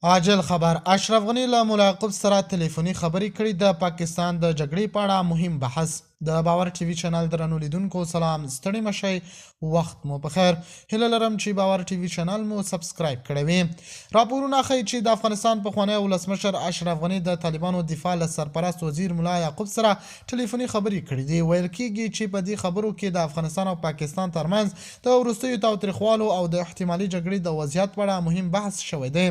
عاجل خبر، اشرف غني له ملا یعقوب سره تلیفوني خبرې کړې، د پاکستان د جګړې په اړه مهم بحث. د باور ټي وي چینل درنو لیدونکو سلام، ستړي مشئ، وخت مو په خیر. هیله لرم چې باور ټي وي چینل مو سبسکرایب کړی وي. راپورونه ښيي چې د افغانستان پخوانی ولسمشر اشرف غني د طالبانو دفاع له سرپرست وزیر ملا یعقوب سره ټلیفوني خبرې کړې دي. ویل کیږي چې په دې خبرو کې د افغانستان او پاکستان ترمنځ د وروستیو تاوتریخوالو او د احتمالي جګړې د وضعیت په اړه مهم بحث شوی دی.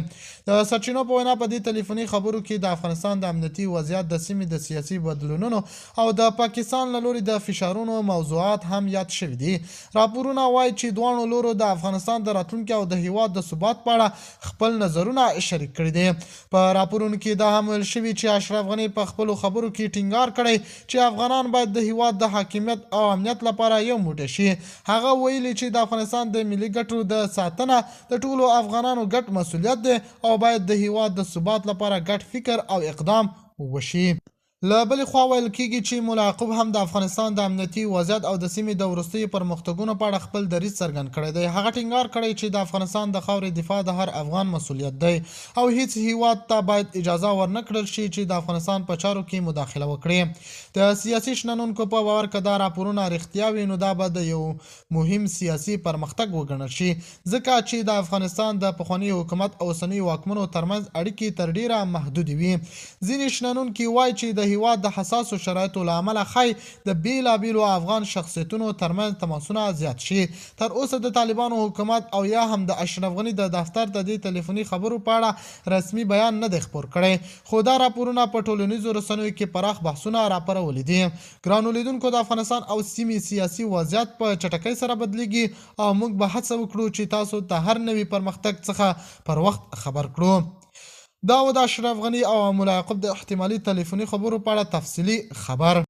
د سرچینو په وینا، په دې تلیفوني خبرو کې د افغانستان د امنیتي وضعیت، د سیمې د سیاسي بدلونونو او د پاکستان له لوري د فشارونو موضوعات هم یاد شوي دي. راپورونه وايي چې دواړو لورو د افغانستان د راتلونکي او د هیواد د ثبات په اړه خپل نظرونه شریک کړي دي. په راپورونو کې دا هم ویل شوي چې اشرف غني په خپلو خبرو کې ټینګار کړی چې افغانان باید د هیواد د حاکمیت او امنیت لپاره یو موټی شي. هغه ویلي چې د افغانستان د ملي ګټو د ساتنه د ټولو افغانانو ګډ مسولیت دی او باید د هیواد د ثبات لپاره ګډ فکر او اقدام وشي. له بلې خوا ویل کیږي چې ملا یعقوب هم د افغانستان د امنیتي وضعیت او د سیمې د وروستیو پرمختګونو په اړه خپل دریځ څرګند کړی دی. هغه ټینګار کړی چې د افغانستان د خاورې دفاع د هر افغان مسولیت دی او هیڅ هیواد ته باید اجازه ورنه کړل شي چې د افغانستان په چارو کې مداخله وکړي. د سیاسي شننونکو په باور، که دا راپورونه رښتیا وي، نو دا به د یو مهم سیاسي پرمختګ وګڼل شي، ځکه چې د افغانستان د پخواني حکومت او اوسنیو واکمنو ترمنځ اړیکې تر ډېره محدودې وي. ځینې شننونکي وايي چې د هېواد د حساسو شرایطو له امله ښايي د بېلابېلو افغان شخصیتونو ترمنځ تماسونه زیات شي. تر اوسه د طالبانو حکومت او یا هم د اشرف غني د دفتر د دې تلیفوني خبرو په اړه رسمي بیان نه دی خپور کړی، خو دا راپورونه په ټولنیزو رسنیو کې پراخ بحثونه راپارولي دي. ګرانو لیدونکو، د افغانستان او سیمې سیاسي وضعیت په چټکۍ سره بدلیږي او موږ به هڅه وکړو چې تاسو د هر نوي پرمختګ څخه پر وخت خبر کړو. دا و د اشرف غني او ملا یعقوب د احتمالي تلیفوني خبرو په اړه تفصیلي خبر.